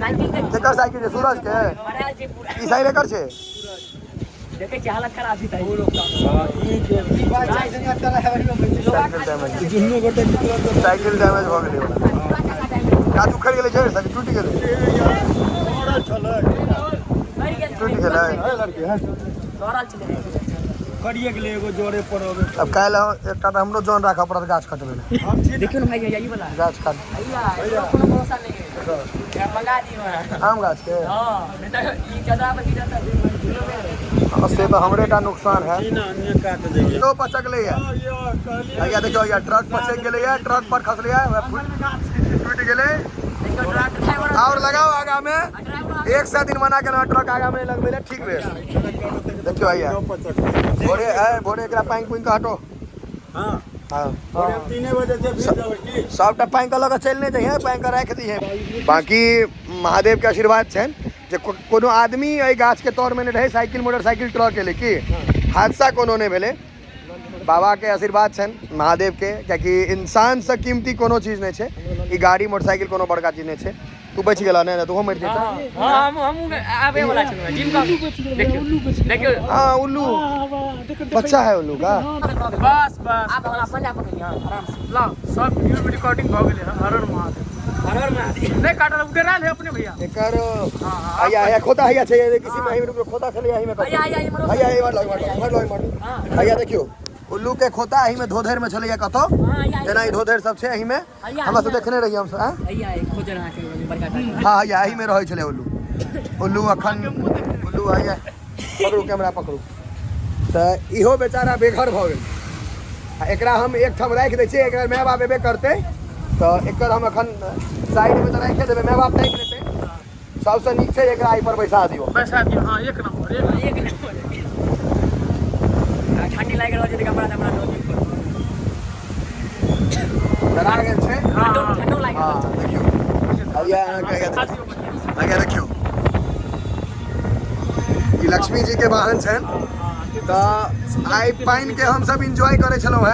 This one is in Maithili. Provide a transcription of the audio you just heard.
साइकिल के केकर साइकिल छै सूरज के मरायल छै पूरा ई साइकिल एकर छै देखै छी हालत खराब छै साइकिल डैमेज साइकिल डैमेज भऽ गेलै गाछ उखड़ि गेलै जड़ि से टूटि गेलै टूटि गेलै सड़ल छलै करिए गेलै एगो जोरे पर अबै अब काल्हि एकटा तऽ हमरो जन राखऽ पड़त गाछ कटबै लए देखियौ ने भाई भैया ई वाला गाछ काट भैया एकरो कोनो भरोसा नहीं है एकरा मंगा दियौ अहाँ। आम गाछ के हाँ नहीं तऽ ई चदरा पर गिरत तऽ हाँ, से तऽ हमरे टा नुकसान है काट देंगे तो पचकलै है भैया देखियौ भैया ट्रक पचक गेलै है ट्रक पर खसलै है टूटि गेलै देखियौ ड्राइवर और लगाओ आगा में ड्राइवर एक सौ दिन मना केलहुँ ट्रक आगा में लगबै लए ठीक भेल देखियौ भैया भोरे आए भोरे एकरा पानि पुनि कऽ हटो हाँ हाँ भोरे 3 बजे से फिर जाबै की सबटा पानि कऽ लऽ कऽ चलि नहि जइहे पानि कऽ राखि दिहे बाँकी महादेव के आशीर्वाद छनि जे कोनो आदमी एहि गाछ के तर में नहि रहै साइकिल मोटरसाइकिल ट्रक एलै की हादसा कोनो नहि भेलै बाबा के आशीर्वाद छनि महादेव के कियाकि इंसान से कीमती कोनो चीज नहि छै ई गाड़ी मोटरसाइकिल कोनो बड़का चीज नहि छै तू बचि गेला नहि नहि तूहो मरि जेता हाँ हम हमहूँ आबे वाला छलहुँ जिम का देखियौ देखियौ हाँ उल्लू बच्चा है उल्लू का बस बस आब हमरा पंजा पकड़िए हाँ आराम से लाओ सब वीडियो रिकॉर्डिंग भऽ गेलै हर हर महादेव हर हर महादेव नहि काटल उडेरायल है अपने भैया एकर हैया हैया खोता हैया छै किसी में रुक खोता छलै एही में हैया हैया इमरो हैया इमर लो इमर लो इमर लो इमर लो हैया देखियो उल्लू के खोता एही में धोधेर में छलैया कतौ हाँ हैया जेना ई धोधेर सब छै एही में हमरा सब देखने रहियै हम सब आँय? हैया खोजन अहाँके बड़का टा हाँ हैया एही में रहै छलै उल्लू उल्लू अखन उल्लू हैया पकड़ू कैमरा पकड़ू तऽ इहो बेचारा बेघर भऽ गेल आ एकरा हम एकठाम राखि दै छियै एकरा माय बाप एबे करतै तऽ एकर हम अखन साइडमे तऽ राखिए देबै माय बाप ताकि लेतै सबसँ नीक छै एकरा एहि पर बैसा दियौ बैसा दियौ हाँ एक नंबर एक नंबर एक नंबर आ ठंडी लागि रहल छै तऽ कपड़ा तपड़ा धो दियौ डरा गेल छै ठंडो ठंडो लागि रहल हाँ देखियौ अब यह अहाँके आगे देखियौ ई लक्ष्मी जी के वाहन छनि तऽ आइ पानि के हमसब एन्जॉय करै छलहुँ हेँ।